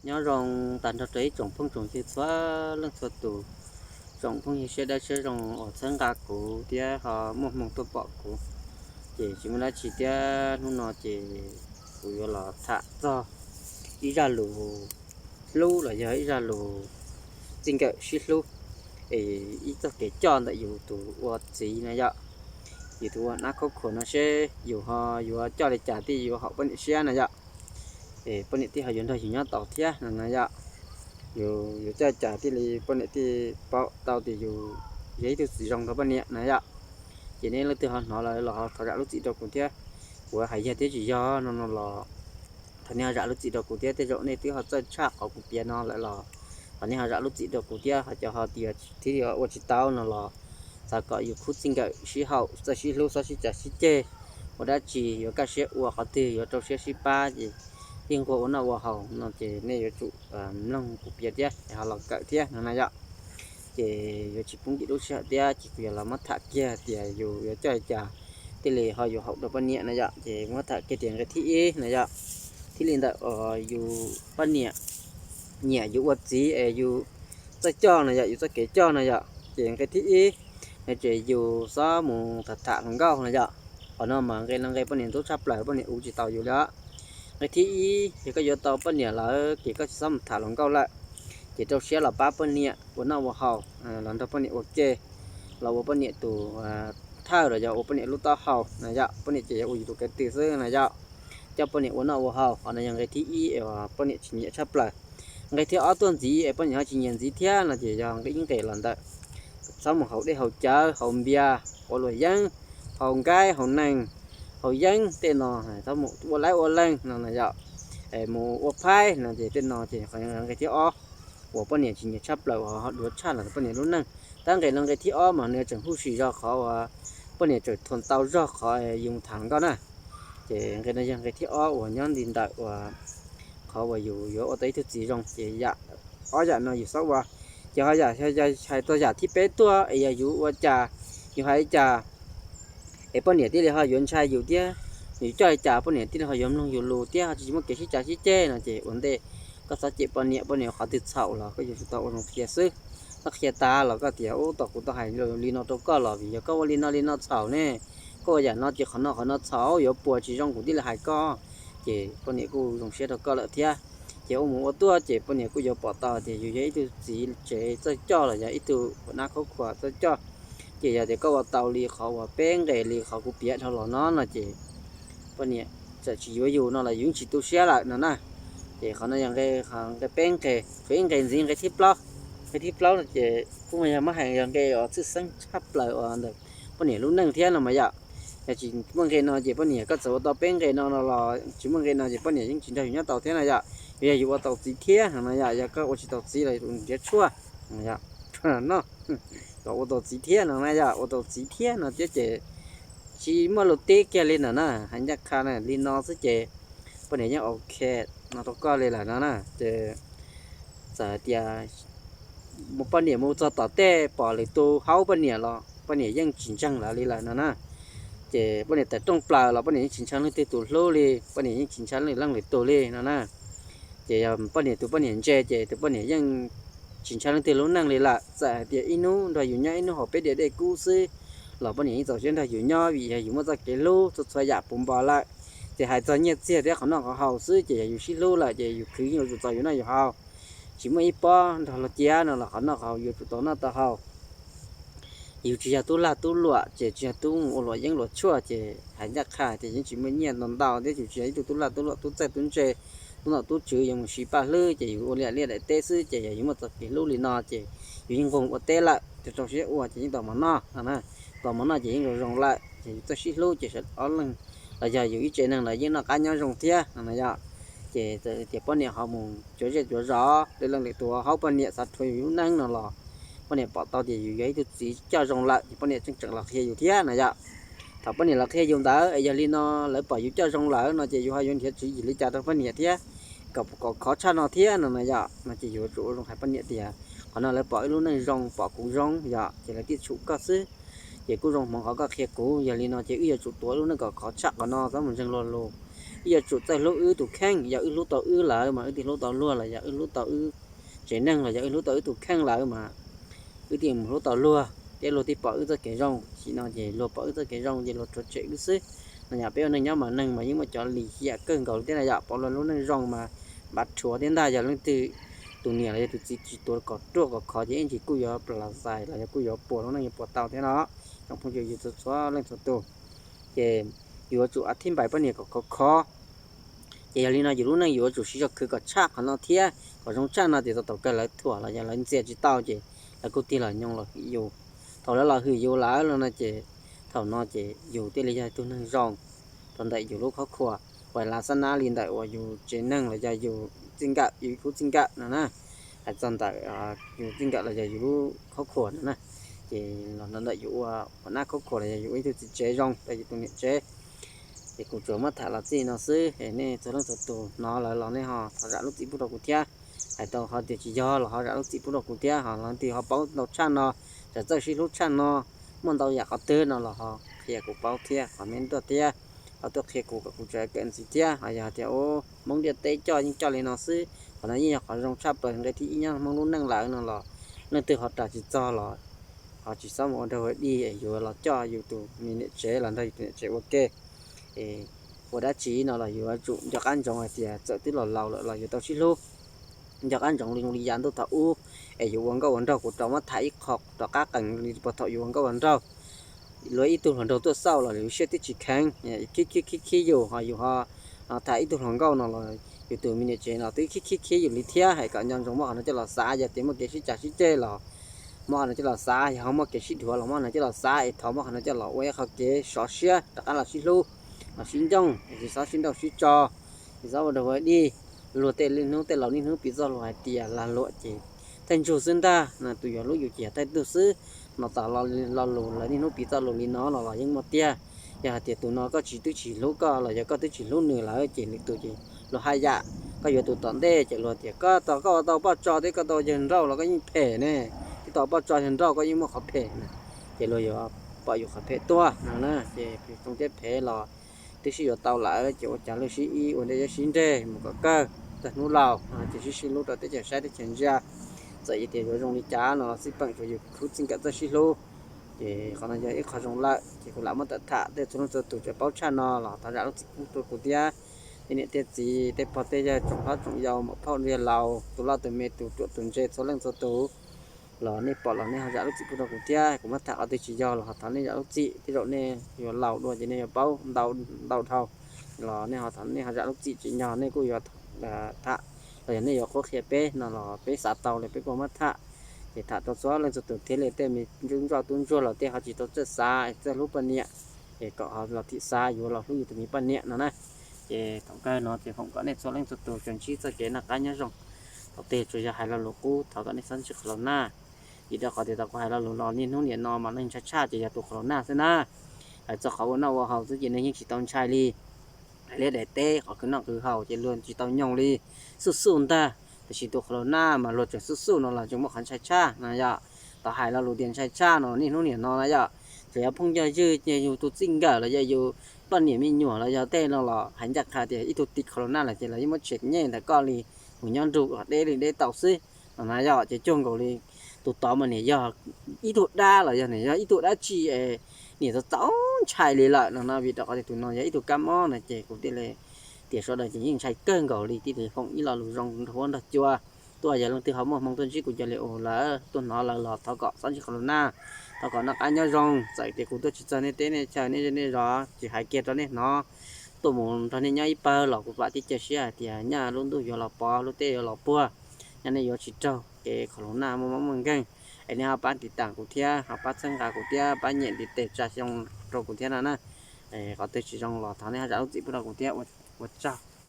Nyob zoo tag nrho rau ib tsoom phooj tsoom ywg txhua leej txhua tus, tsoom phooj ywg siab dawb siab zoo uas txhawb nqa kuv thiab ho muaj hmoo tuaj pom kuv. Ces tsis muaj dab tsi thiab, hnub no ces kuv yuav los tham txog ib zaj lus hlub los yog ib zaj lus txij nkawm sib hlub, es ib txoj kev coj ntawm yus tus ua txiv na yom, yus tus ua nab khaub khuam no seb yus ho yuav coj li cas thiaj yuav haum poj niam siab na yom. Es poj niam thiaj ho yuav nrog yus nyob tau thiab no na yom. Yus yuav coj li cas thiaj li poj niam thiaj paub tau tias yus yog ib tug txiv zoo rau poj niam na yom. Ces nej leej twg ho hnov lawm los ho thov zam lub txim rau kuv thiab. Kuv hais yog thiab tsis yog no no los thov nej ho zam lub txim rau kuv thiab. Tej zaum nej twb ho txawj tshaj qhov kuv piav no lawm los thov nej ho zam lub txim rau kuv thiab. Ho cov ho tias thiab ua tsis tau no los xav kom yus khub txij nkawm sib haum, txawj sib hlub, txhob sib cav sib ceg. Ua dab tsi yuav kaj siab ua, qhov twg yuav rau siab sib pab ces thiaj nquag ua noj ua haus no ces nej yuav tsum mloog kuv piav thiab es ho los kawm thiab no na yom. Ces yuav tsis pub nkim lub sij hawm thiab, ces kuv yuav los muab tham kiag tias yus yuav coj li cas thiaj li ho yuav haum rau poj niam na yom. Ces muab tham kiag tias nqe thib ib na yom, thiaj li ntawm yus poj niam nyiam yus ua txiv es yus txawj coj no yom, yus txoj kev coj no yom. Ces nqe thib ib no ces yus xob mus tham tham hluas nkauj no yom. Qhov no mas nqe no nqe poj niam ntxub tshaj plaws, poj niam ua tsis tau yus li os. Nqe thib ib, yog koj yuav tau poj niam lawm ces koj tsis txhob mus tham hluas nkauj lawm, ces rau siab los pab poj niam ua noj ua haus, los nrog poj niam ua ke, los ua poj niam tus thawj los yog ua poj niam lub taub hau na yom. Poj niam ces yog ua yus tus kev tw xwb na yom. Coj poj niam ua noj ua haus, qhov no yog nqe thib ib es poj niam tsis nyiam tshaj plaws. Nqe thib ob tuaj ntxiv es poj niam ho tsis nyiam ntxiv thiab no ces yog nqe ib nqe los ntawm txhob mus haus dej haus cawv, haus npias, ua luam yeeb, haus nkaib haus nees, haus yeeb tej no, txhob mus ua laib ua leeg no na yom, mus ua phaib no ces tej no ces qhov nqe thib ob uas poj niam tsis nyiam tshaj plaws uas ho duav tshaj los poj niam lub neej. Tab nqe no nqe thib ob mas nws tseem huj sim zog qhov uas poj niam tseem thuam tau zog qhov yus mus tham hluas nkauj na. Ces nqe no yog nqe thib ob uas nyob nti ntawm uas qhov uas yus yuav ua tau ib tug txiv zoo ces yam, ob yam no yus xob ua. Ces ho yam, hais txog yam thib peb tuaj es yog yus ua cas, yus hais li cas es poj niam thiaj li ho yuav ntshai yus thiab, yus coj li cas poj niam thiaj li ho yuav mloog yus lus thiab ho tsis muaj kev sib cav sib ceg no ces ua ntej koj txhob cem poj niam, poj niam qhov twg txhaum los koj yuav tsum tau ua zoo qhia xwb. Koj qhia tas los koj tias ub, tom kuv tau hais li no rau koj los vim yog koj ua li no li no txhaum ne, koj ua yam no ces qhov no qhov no txhaum, yuav puas tsis zoo kuv thiaj li hais koj. Ces poj niam kuj zoo siab rau koj lawm thiab. Ces ua mus ua tuaj ces poj niam kuj yuav pom tau tias yus yog ib tug txiv tsev txawj coj los yog ib tug ua nab khaub khuam txawj coj. Ces yog tias koj ua tau li qhov uas peb nqe li qhov kuv piav dhau los no no ces poj niam txawm tsis yuav yus no los yus yeej tsis tu siab lawm no na. Ces qhov no yog nqe peb nqe, qhov ib nqe ntxiv nqe thib plaub. Nqe thib plaub no ces kuj yog muab hais yog nqe uas tshwj xeeb tshaj plaws uas ntawm poj niam lub neej thiab no mas yom. Yog tsis muaj nqe no ces poj niam koj txawm ua tau peb nqe no no los tsis muaj nqe no ces poj niam yeej tsis nrog yus nyob tau thiab no yom. Yog yus ua tau txiv thiab no no yom, yog koj ua tsis tau txiv los nrhiav tshuaj no, kom ua tau txiv thiab no na yom, ua tau txiv thiab no thiab ces tsis muaj lus teb kiag li ntawm na, hais ncaj qha na li no xwb ces poj niam yeej ok no rau koj li lawm no na. Ces txawm hais tias poj niam mus txog tom tej pom lwm tus haub poj niam los poj niam yeej tsis ntseeg lawv li lawm no na. Ces poj niam tawm rooj plaws los poj niam yeej tsis ntshai leej twg tus hlub li, poj niam yeej tsis ntshai leej lwm tus li no na. Ces yog poj niam tus poj niam ntse ces tus poj niam yeej tsis ntshai leej twg lub neej li lawm. Txawm hais tias ib hnub nrog yus nyob ib hnub haus peb diav dej kub xwb los poj niam yeej txaus siab nrog yus nyob vim yog yus muaj txoj kev hlub txhua txhua yam puv npo lawm. Ces hais txog nyiaj txiag thiab qhov noj qhov haus xwb ces yog yus sib hlub lawm ces yus khwv yeej yuav tsum txaus yus noj yus haus. Tsis muaj ib pob nrog luag cia no los qhov noj qhov haus yuav tsum tau noj tau haus. Yus tsis yog tub lag tub luam ces tsis yog tub mus ua luam yeeb luam tshuaj ces hais ncaj qha tias yeej tsis muaj nyiaj ntau ntau thiab yus tsis yog ib tug tub lag tub luam tub txawj tub ntse, tub nom tub tswv yuav mus siv paj hlwb ces yus ua liaj liaj daim teb xwb ces yog yus muaj txoj kev hlub li no ces yus yeej nquag ua teb lawm, rau siab ua ces yeej tau mov noj no na. Tau mov noj ces yeej zoo zoo lawm ces yus txoj sib hlub ces sawv ob leeg los yog yus ib tsev neeg los yeej noj qab nyob zoo thiab no na yom. Ces tias poj niam ho mus cuav zej cuav zos, leej leej lwm tus haub poj niam xav rhuav yus lub neej no los poj niam pom tau tias yus yog ib tug txiv coj zoo lawm ces poj niam tseem tseem los qhia yus thiab no yom. Thaum poj niam los qhia yus ntawd es yog li no lawv pom yus coj zoo lawm no ces yus ho yuav nrhiav tswv yim li cas rau poj niam thiab, kom kom khov tshaj no thiab no na yom. No ces yus yuav tsum ua zoo hais poj niam tias qhov no lawv pom wb lub neej zoo, pom kuv zoo yom, ces lawv thiaj tshum koj xwb. Ces kuj zoo hmoov qhov koj qhia kuv, yog li no ces wb yuav tsum tuav wb lub neej kom khov tshaj qhov no, txhob mus ntseeg luag lus. Wb yuav tsum txawj hlub wb tus kheej. Yog wb hlub tau wb lawm mas wb thiaj hlub tau luag, los yog wb hlub tau wb tsev neeg, los yog wb hlub tau wb tus kheej lawm mas wb thiaj mus hlub tau luag, thiab luag thiaj pom wb txoj kev zoo. Sim no ces luag pom wb txoj kev zoo ces luag rhuav tshem wb xwb. No yog peb ua neej nyob mas neeg mas yeej muaj cov lim hiam kawg nkaus thiab na yom. Pom luag lub neej zoo mas npav rhuav thiab ntag. Yog leej twg tus niam los yog tus txiv tsis tuav kom ruaj kom khov ces ib ntsis kuj yuav plas xais los yog kuj yuav puas lub neej yuav puas tau thiab no. Tsoom phooj ywg yus txhua txhua leej txhua tus, ces yus yuav tsum a thib npais poj niam kom khov khov. Ces yog li no yus lub neej yus yuav tsum siv zog khwv kom tshaj qhov no thiab kom zoo tshaj no ces txog thaum kawg lawv thuam los yog lawv ntxias tsis tau ces lawv kuj tig los nyoos los hwm yus. Thaum lawv los hwm yus lawm no ces thaum no ces yus thiaj li yog ib tug neeg zoo rau ntawm yus lub qhov khua, uas lav xab nab li ntawm uas yus tsev neeg los yog yus txij nkawm, yus ib khub txij nkawm no na. Hais txog ntawm yus txij nkawm los yog yus lub qhov khua no na, ces los ntawm yus ua nab qhov khua los yog yus ua ib tug txiv tsev zoo rau yus tus niam tsev. Ces kuv tsuas muab tham los txij no xwb, nej txhua leej txhua tus hnov lawm los nej ho thov zam lub txim pub rau kuv thiab. Hais tau ho tias tsis yog los ho zam lub txim pub rau kuv thiab. Ho leej twg ho paub ntau tshaj no, txawj sib hlub tshaj no, muaj ntau yam qhov twg no los ho qhia kuv paub thiab, comment tuaj thiab, ho tuaj qhia kuv kom kuv tseem kawm ntxiv thiab. Ho yog tias ua Hmoob ntiaj teb coj yeej coj li no xwb, qhov no yeej yog qhov zoo tshaj plaws nqe thib ib nyob Hmoob lub neej lawm no los leej twg ho ras tsis txog los ho tsis txhob mus ua nraug ua dig es yuav los coj yus tus me niam tsev los nrog yus tus niam tsev ua ke. Ua dab tsi no los yuav tsum nco qab ntsoov hais tias txawm twb los laus lawm los yuav tau sib hlub. Nco qab ntsoov li zoo li yav ntuj thaum ub es yus ua nkauj ua nraug, kuv rov muab tham ib qho rov qab qees li puag thaum yus ua nkauj ua nraug. Luag ib tug hluas nraug tuaj xauj los yus siab twb tsis kheev, khib khib khib khib yus, ho yus ho tham ib tug hluas nkauj no los yus tus me niam tsev no twb khib khib khib yus li thiab. Hais kom nco ntsoov muab qhov no coj los xav, yog tias muaj kev sib cav sib ceg los muab qhov no coj los xav, yog ho muaj kev sib dhuav los muab qhov no coj los xav es thov muab qhov no coj los ua ib qho kev sov siab rov qab los sib hlub, los sib ncoo, tsis txhob sib nrauj sib tso, tsis txhob ua nraug ua dig. Luag tej niaj hnub, tej laus niaj hnub piv txoj lus hais tias lag luam ces thaij ntsug xwb ntag, tus yuav hlub yus ces yog thaij ntsug xwb. No tas lo lus lawv niaj hnub piv txoj lus li no no los yeej muaj tiag. Yog hais tias tus no koj tsis, twb tsis hlub koj los yog koj twb tsis hlub nws lawm ces lwm tus ces luag haj yam. Koj yuav tus tom ntej ces luag tias koj tau, koj ua tau poj tso thiab koj tau yawg nrauj los koj yeej phem ne, twb tau poj tso yawg nrauj koj yeej muaj qhov phem na. Ces luag yuav pom yus qhov phem tuaj no na. Ces phem zoo thiab phem los twb sib yuav tau lawm ces ua cas luag sib ib ua ntej yuav sib nreg mus kom kawg txog hnub laus no ces sib sib hlub rau teb chaws saib teb chaws ntsia. Txawm yog tias yuav zoo li cas no los xij peem tsuas yus khub txij nkawm txawj sib hlub. Ces qhov no yog ib qho zoo lawm ces kuv lam muab tawm tham, tej txhua leej txhua tus tseem paub tshaj no los thov zam lub txim pub rau kuv thiab. Tej niam tej txiv, tej pog tej yawg, tsoom hlob tsoom yau, muam phauj yawg laus, tus loj tus me, tus ruam tus ntse, txhua leej txhua tus los nej pom los nej ho zam lub txim pub rau kuv thiab. Kuv muab tham qhov twg tsis yog los ho thov nej zam lub txim, tej zaum nej yuav laus dua ces nej yuav paub ntau, ntau dhau los nej ho, nej ho zam lub txim, tsis yog nej kuj yuav tham los yog nej yuav qhuab qhia peb no los peb xav tau li peb kuj muab tham. Ces tham rau txhua leej txhua tus thiab li tej me ntsuj ntsoj tub ntsuag los tej ho tsis tau txawj xav txawj hlub poj niam, ces kom ho los thim xav yuav los hlub yus tus me poj niam no na. Ces thaum kawg no ces foom kom nej txhua leej txhua tus tsuas ntsib txoj kev noj qab nyob zoo. Thaum twg tsuas yog hais lo lus qub thov kom nej txhob ntsib qhov laus naj. Vim rau qhov tias tau kuv hais lo lus los niaj hnub niam no mas neeg ntshai tshaj ces yog tus qhov laus naj xwb na. Hais txog qhov ua noj ua haus xwb ces neeg yeej tsis tau ntshai li. Hais li daim teb qhov khwv noj khwv haus ces luag tsis tau nyoog li, xuj xuj ntag. Tiam sis tus qhov laus naj mas luag tseem xuj xuj no los tseem muaj qhov ntshai tshaj no yom. Tau hais lo lus tias ntshai tshaj no niaj hnub niam no na yom. Txawm yog phooj yog ywg, yog yus tus txij nkawm los yog yus poj niam me nyuam los yog tej no los hais ncaj qha tias ib tug tib qhov laus naj lawm ces lawv yeej muab tshem nyej ntawm koj li, mus nyob nrug deb li deb tau xwb no na yom. Ces cuag nkaus li tus tod mas niam yog ib tug dab los yog niam yog ib tug dab tsi es niam txaus txaus ntshai li lawm no no. Vim rau qhov tias tus no yog ib tug kab mob no ces kuv thiaj li tias sawv daws ces yeej ntshai kawg nkaus li, thiaj li foom ib lo lus zoo nrog huab nrog cua tuaj. Yog leej twg ho muaj hmoo tuaj ntsib kuv cov li u lawm tuaj hnov lawm los thov kom txhob ntsib qhov laus naj, thov kom noj qab nyob zoo. Txawm tias kuv tuaj tsis txog nej teb nej chaw nej zej nej zos, tsis hais kiag rau nej hnov, tuaj mus nrog nej nyob ib pawg los kuv vam thiab cia siab hais tias nyaj lub ntuj yuav los pov, lub teb yuav los puag, nyaj nej yuav tsis raug kev qhov laus naj muaj mob muaj nkeeg. Es nej ho pab tiv tam kuv thiab, ho pab txhawb nqa kuv thiab, pab nyem ntiv tes tsa xyoo rau kuv thiab no na. Qhov twg tsis zoo los thov nej ho zam lub txim pub rau kuv thiab. Ua tsaug.